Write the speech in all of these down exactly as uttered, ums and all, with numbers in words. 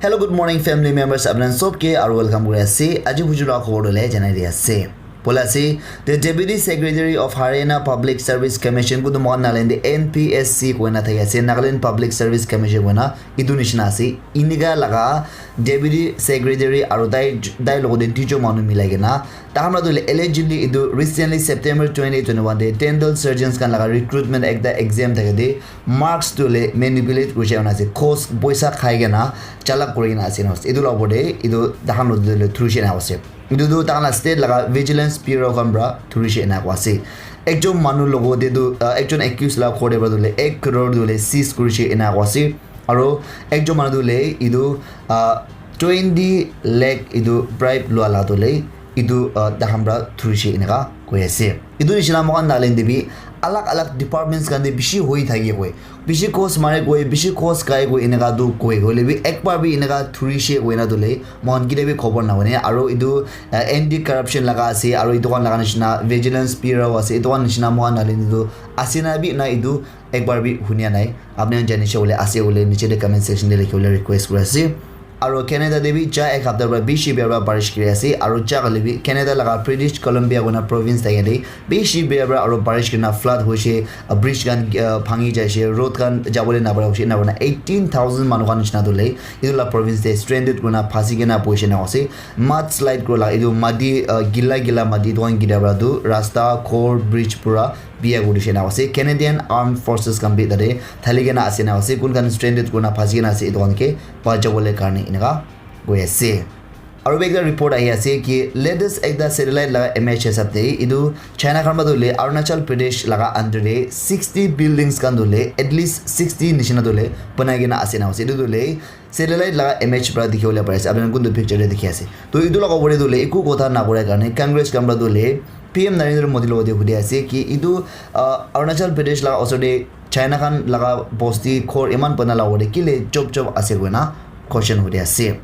Hello, good morning, family members. Apnan sob ke aru welcome kuri ase. Aji bujula khobor le janai di ase. Bola ase, the Deputy Secretary of Haryana Public Service Commission, kutu mohan Nagaland N P S C koina thaki ase, Nagaland Public Service Commission koina, itu nishina ase. Inika laga Deputy Secretary aru tai, tai logote duijon manu milai kena, tahan pra tu le allegedly itu recently September twenty twenty-one te dental surgeons khan laga recruitment ekta exam thake de marks tu le manipulate kurishe kena ase, cost poisa khai kena chalak kuri kena ase na ase. Itu la opor te itu tahan lo tu le thurishe na ase. Itu tu tahan la state laga Vigilance Bureau khan pra thurishe na ase. Ekjon manu logote tu, ah, ekjon accused la khor te pra tu le ek crore tu le seize kurishe na ase. Aro ekjon manu tu le itu, ah, twenty lakh itu bribe lua la tu le itu, ah, tahan pra thurishe eneka koi ase. Itu nishina mohan Nagaland te bi alag alag departments khan te bishi hoi thaki koi. Bishi cost mare koi, bishi cost kai koi eneka tu koi. Hoile bi ekbar bi eneka thurishe koina tu le mohan kitia bi khobor na hune. Aro itu, ah, anti corruption laga ase, aro itu khan laga nishina Vigilance Bureau ase, itu khan nishina mohan Nagaland te tu ase na bi na itu ekbar bi hunia nai. Apni khan janishe hoile ase hoile niche te comment section te likhi bole request kuri ase. Aro Canada te bi ja ek hapta pra bishi bia pra barish kiri ase. Aro ja kali bi Canada laga British Columbia koina province thake de bishi bia pra aro barish kurina flood hoishe, ah, bridge khan, ah, bhangi jaishe, road khan jabole napara hoishe, ena kurina eighteen thousand manu khan nishina tu le itu la province te stranded kurina phasi kena boishe na ase. Mudslide kura la itu mati, ah, gila gila mati itu khan gira pra tu rasta, ghor, bridge pura biya kuri dise na ase. Canadian Armed Forces khan bi tate thali kena ase na ase. Kun khan stranded kurina phasi kena ase, etu khan ke bachawole karne eneka koi ase. Aru bi ekta report ahi ase ki latest ekta satellite laga image hisab te etu China khan para tu le Arunachal Pradesh laga under te sixty buildings khan tu le at least sixty nishina tu le banai kena ase na ase. Etu tu le satellite laga image para dikhi bole pari ase. Apni khan kuntu picture te dikhi ase. To etu laga opor te tu le eku kotha na kura karne Congress khan para tu le P M Narendra Modi logote hudi ase ki etu, ah, Arunachal Pradesh laga osor te China khan laga bosti ghor eman bana laga opor te kile chop chop ase koina question hudi ase.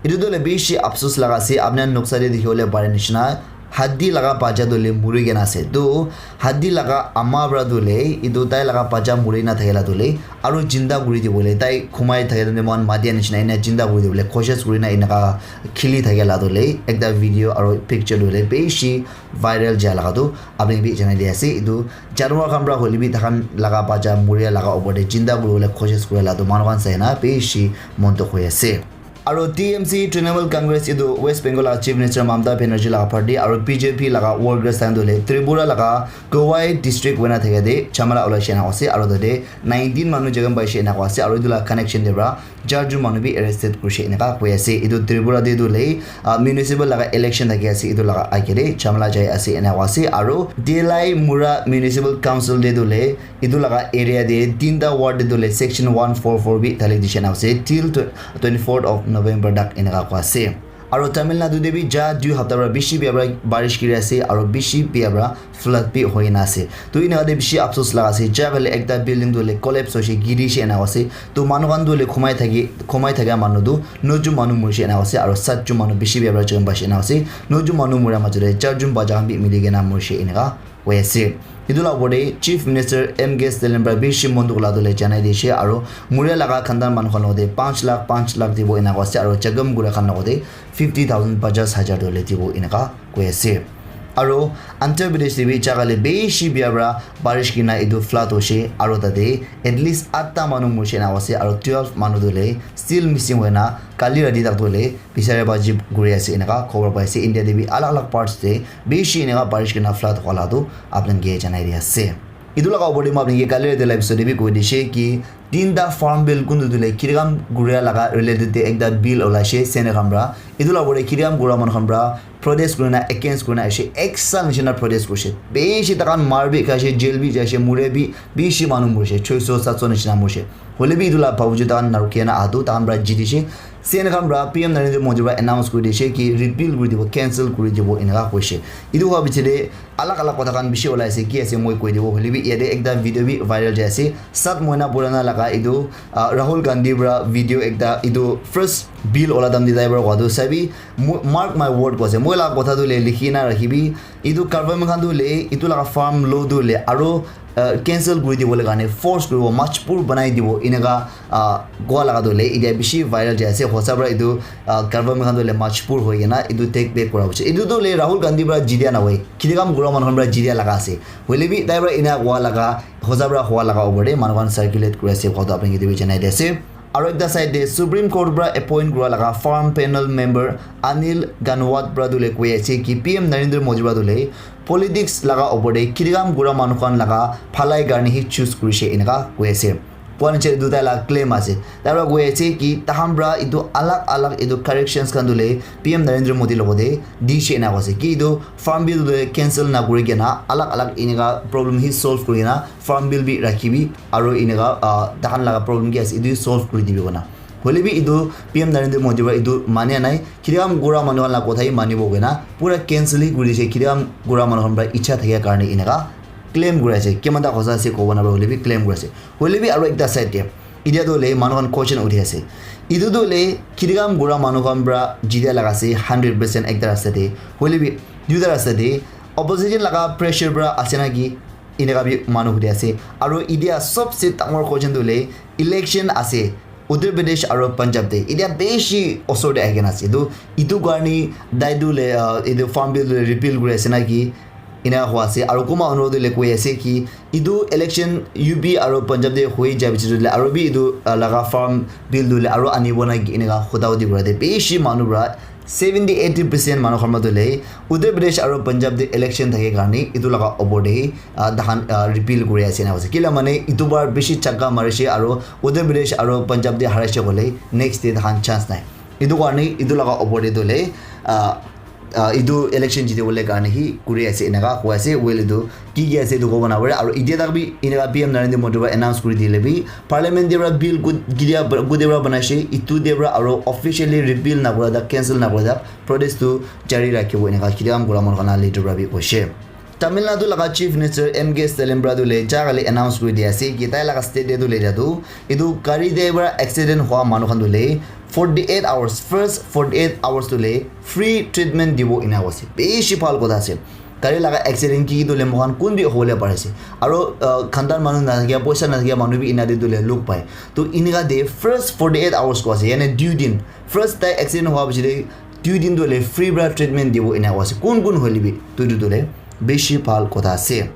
Etu tu le bishi afsus laga ase, apni khan noksa te dikhi bole pare nishina hati laga bacha tu le muri kena ase. Tu hati laga ama para tu le etu tai laga bacha muri na thakila tu le aru jinda kuri dibo le tai khumai thake tu moikhan matia nishina ena jinda kuri dibo le koshish kuri na eneka khili thakila tu le ekta video aru picture tu le bishi viral ja laga tu apni khan bi janai di ase. Etu janwar khan para hoile bi takhan laga bacha muria laga opor te jinda kuri bole koshish kuri la tu manu khan sai na bishi mon dukh hoi ase. Aru T M C, Trinamool Congress, etu West Bengal laga Chief Minister Mamata Banerjee laga party, aru B J P laga workers khan tu le Tripura laga Khowai district hoina thaka te jhamala ulai shena ase, aru tate nineteen manu jakham paishe ena koa ase, aru etu laga connection te para charjun manu bi arrested kurishe eneka koi ase. Etu Tripura te tu le, ah, municipal laga election thaki ase, etu laga age te jhamala jai ase ena koa ase, aru Dhelai Mura Municipal Council te tu le etu laga area te tinta ward te tu le section one four four bi thali dishe na ase till tw-, twenty-fourth of November tak eneka koa ase. Aru Tamil Nadu te bi ja dui hapta para bishi bia para barish kiri ase aru bishi bia para flood bi hoi na ase. To eneka te bishi afsus laga ase, ja kali ekta building tu le collapse hoishe, giri she eneka ase. To manu khan tu le khumai thaki, khumai thaka manu tu nojun manu murishe eneka ase aru satjun manu bishi bia para jakham paishe eneka ase. Nojun manu mura majo te charjun bacha khan bi mili kena murishe eneka hoi ase. Etu laga opor te Chief Minister M K Stalin para bishi mon dukh la tu le janai dishe aru muria laga khandan manu khan logote panch lakh, panch lakh dibo eneka ase aru jakham kura khan logote fifty thousand, pachash hajar tu le dibo eneka koi ase. Aru Andhra Pradesh te bi ja kali bishi bia para barish kina etu flood hoishe aru tate at least atta manu murishe eneka ase aru twelve manu tu le still missing hoina kali rati tak tu le bisari baji kuri ase eneka khobor pai ase. India te bi alag alag parts te bishi eneka barish kina flood hola tu apni khan ke janai di ase. Etu laga opor te moi apni khan ke kali rati la episode te bi koi dishe ki tinta farm bill kuntu tu le kitikam kuria laga related te ekta bill ulai she Senate khan para. Etu laga opor te kitikam kura manu khan para protest kurina against kurina aishe, ek saal nishina protest kurishe. Bishi takhan mar bi khaishe, jail bi jaishe, mure bi bishi manu murishe, choi so, sat so nishina murishe. Hoile bi etu laga bawjud takhan narukia na ahatu, takhan para jiti she. Senate khan para P M Narendra Modi para announce kuri dishe ki repeal kuri dibo, cancel kuri dibo, eneka koishe. Etu howa piche te alag alag kotha khan bishi ulai ase, ki ase moi koi dibo, hoile bi yate ekta video bi viral jai ase. Sat mohina purana laga etu, ah, Rahul Gandhi para video ekta, etu first bill ula time te tai para koa tu sabi, mo-, mark my word koa ase. Moi laga kotha tu le likhi na rakhibi, Etu government khan tu le etu laga farm law tu le aro uh, cancel kuri dibo le karne force kuribo, majbur banai dibo, eneka uh, koa laga tu le etia bishi viral jai ase. Hosa para etu uh, government khan tu le majbur hoi kena etu take back kura hoise. Etu tu le Rahul Gandhi para jitia na hoi, kheti kam kura manu khan para jitia laga ase. Hoile bi tai para ena koa laga, hosa para hoa laga opor te manu khan circulate kuri ase koa tu apni ke etu bi janai di ase. Aro ekta side te Supreme Court para appoint kura laga farm panel member Anil Ganwat para tu le koi ase ki P M Narendra Modi para tu le politics laga opor te kheti kam kura manu khan laga bhalai karne hi choose kurishe, eneka koi ase. Kua niche etu tai la claim ase. Tai para koi ase ki tahan para etu alag alag etu corrections khan tu le P M Narendra Modi logote dishe, eneka koi ase ki etu farm bill tu le cancel na kuri kena alag alag eneka problem hi solve kuri kena farm bill bi rakhibi aro eneka uh, tahan laga problem ki ase etu solve kuri dibi kona. Hoile bi etu P M Narendra Modi para etu mania nai, kheti kam kura manu khan la kotha hi manibo koina pura cancel hi kuri dise, kheti kam kura manu khan para icha thakia karne eneka claim kuri ase. Kiman ta hosa ase kobo na para hoile bi claim kuri ase. Hoile bi aro ekta side te etia tu le manu khan question uthi ase. Etu tu le kheti kam kura manu khan para jitia laga ase hundred percent ekta rasta te. Hoile bi duita rasta te opposition laga pressure para ase na ki, eneka bi manu hudi ase. Aro etia sobse dangor question tu le election ase Uttar Pradesh aro Punjab te. Etia bishi osor te ahi kena ase. Etu, etu karne tai tu le, uh, etu farm bill tu le repeal kuri ase na ki, eneka hua ase. Aro kunba anuroh tu le koi ase ki etu election U P aro Punjab te hoi jai piche tu le aro bi etu uh, laga farm bill tu le aro anibo na ki, eneka hota hoti kura te bishi manu para seventy eighty percent manu khan para tu le Uttar Pradesh aro Punjab te election thake karne etu laga opor te uh, tahan uh, repeal kuri ase na ase. Kila mane etu bar bishi chakka marise aro Uttar Pradesh aro Punjab te haraise kole next te tahan chance nai. Etu karne etu laga opor te tu le uh, uh, etu election jiti bole karne hi kuri ase, eneka koi ase. Well, etu ki ki ase etu kobo na pare. Aro etia tak bi eneka P M Narendra Modi para announce kuri dile bi parliament te para bill good gidia good para banai ase, etu te para aro officially repeal na kura tak, cancel na kura tak protest tu jari rakhibo, eneka kheti kam kura manu khan la leader para bi koise. Tamil Nadu laga Chief Minister M K Stalin para tu le ja kali announce kuri di ase ki tai laga state te tu le ja tu etu gari te para accident hua manu khan tu le forty eight hours, first forty eight hours tu le free treatment dibo, eneka koi ase. Bishi bhal kotha ase. Gari laga accident ki ki tu le moikhan kun bi hobole pari ase. Aro uh, khandan manu na thakia, poisa na thakia manu bi ena te tu le luk pai. To eneka te first forty eight hours koi ase, yane dui din. First tai accident hua piche te dui din tu le free para treatment dibo, eneka koi ase. Kun kun hoile bi tu tu tu le bishi bhal kotha ase.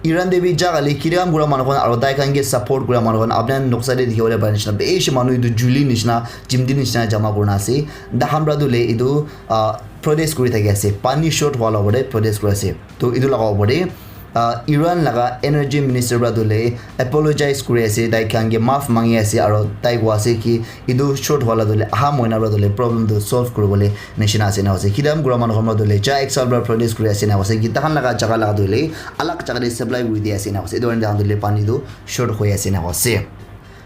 Iran te bi ja kali kheti kam kura manu khan aro tai khan ke support kura manu khan apni khan noksa te dikhi bole pare nishina bishi manu etu juli nishina, chimti nishina jama kurina ase. Tahan para tu le etu uh, protest kuri thaki ase, pani short hua la opor te protest kuri ase. To etu laga opor te uh, Iran laga energy minister para tu le apologize kuri ase, tai khan ke maaf mangi ase aro tai koi ase ki etu short wala tu le aha moina para tu le problem tu solve kuri bole nishina ase na ase. Kheti kam kura manu khan para tu le ja ek saal para protest kuri ase na ase ki tahan laga jaga laga tu le alag jaga te supply kuri di ase na ase. Etu karne tahan tu le pani tu short hoi ase na ase.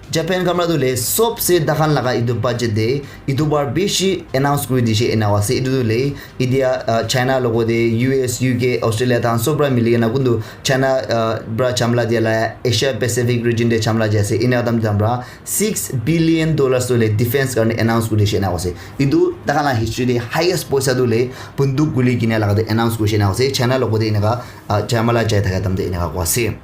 Japan khan para tu le sobse tahan laga etu budget te etu bar bishi announce kuri dishe, eneka ase. Etu tu le etia uh, China logote U S, U K, Australia tahan sob para mili kena kuntu China uh, para chamla dia la Asia Pacific region te chamla jai ase. Ena tam tam para six billion dollars tu le defense karne announce kuri dishe, eneka ase. Etu tahan la history te highest poisa tu le bunduk guli kina laga te announce kuri dishe, eneka ase. China logote eneka uh, chamla jai thaka tam te eneka koi ase.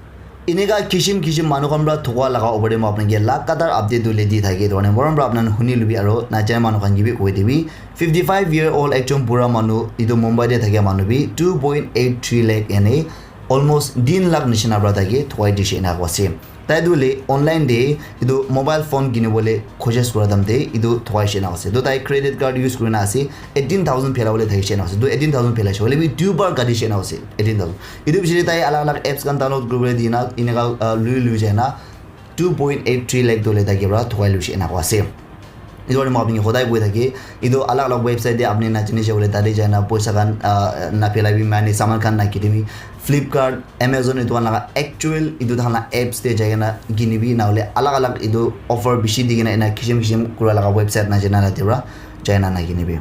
Eneka kishim kishim manu khan para thukwa laga opor te moi apni ke lagatar update tu le di thake. Etu karne morom para apni khan huni lubi aro najana manu khan ke bi koi dibi. Fifty five year old ekjon bura manu, etu Mumbai te thakia manu bi two point eight three lakh, yane almost tin lakh nishina para tai ke thukai dishe, eneka koi ase. Tai tu le online te etu mobile phone kini bole khojis kura time te etu thukaishe, eneka ase. To tai credit card use kurina ase, eighteen thousand phela bole thakishe, eneka ase. To eighteen thousand phelaishe, hoile bi duibar katishe, eneka ase, eighteen thousand. Etu piche te tai alag alag apps khan download kuri bole dina, eneka uh, lui lui jai na two point eight three lakh tu le tai ke para thukai loishe, eneka ase. Etu karne moi apni ke hodai koi thake, etu alag alag website te apni najani jai bole tate jai na poisa khan uh, na phelai bi mane saman khan na kini bi. Flipkart, Amazon etu khan laga actual etu tahan la apps te jai kena kini bi, na hole alag alag etu offer bishi di kena ena kishim kishim kura laga website na jana la te para jai na na kini bi.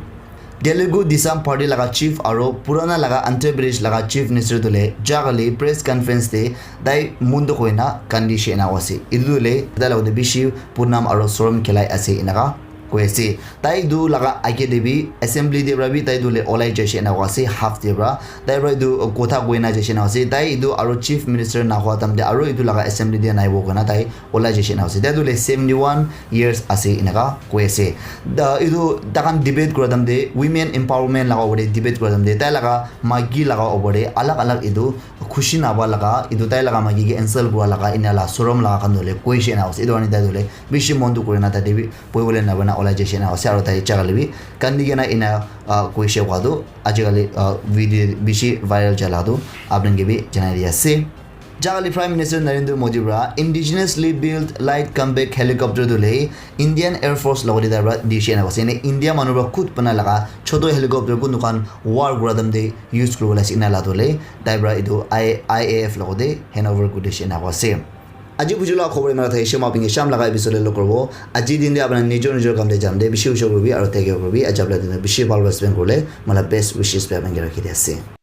Telugu Desam Party laga chief aro purana laga Andhra Pradesh laga chief minister tu le ja kali press conference te tai mundo koina kandi she, eneka ase. Etu tu le tai logote bishi bunam aro sorom khelai ase, eneka koi ase. Tai etu laga age te bi assembly te para bi tai etu le olai jaise ena koi ase, half te para. Tai para etu kotha koi na jaise ena ase. Tai etu aro chief minister na hua time te aro etu laga assembly te naibo koi na tai olai jaise ena ase. Tai etu le seventy one years ase eneka koi ase. Da, etu takhan debate kura time te, women empowerment laga opor te debate kura time te, tai laga maiki laga opor te alag alag etu khushi napa laga, etu tai laga maiki ke insult kura laga, ena la sorom laga khan tu hoile koishe ena ase. Etu karne tai tu hoile bishi mon dukh kuri na tate bi bohibole nabana olai jaise ena ase. Aro tai jaga le bi kandi kena ena, ah, koishe koa tu ajikali, ah, video bishi viral jala tu apni khan ke bi janai di ase. Jagali Prime Minister Narendra Modi para indigenously built light combat helicopter tu le Indian Air Force logote tai para dishe ena ase. Ene India manu para khud bana laga choto helicopter kun dukan war kura time te use kuribole ase ena la tu le tai para etu I, I A F logote hand over kuri dishe ena ase. Aji buju la khobor imara thai shema pinge sham laga episode lo korbo. Aji din de apna nijor nijor kam de jam de bishi ushor kurbi aro take care kurbi. Ajab la din bishi bhal respect kurle mala best wishes pe apna ke rakhi de ase.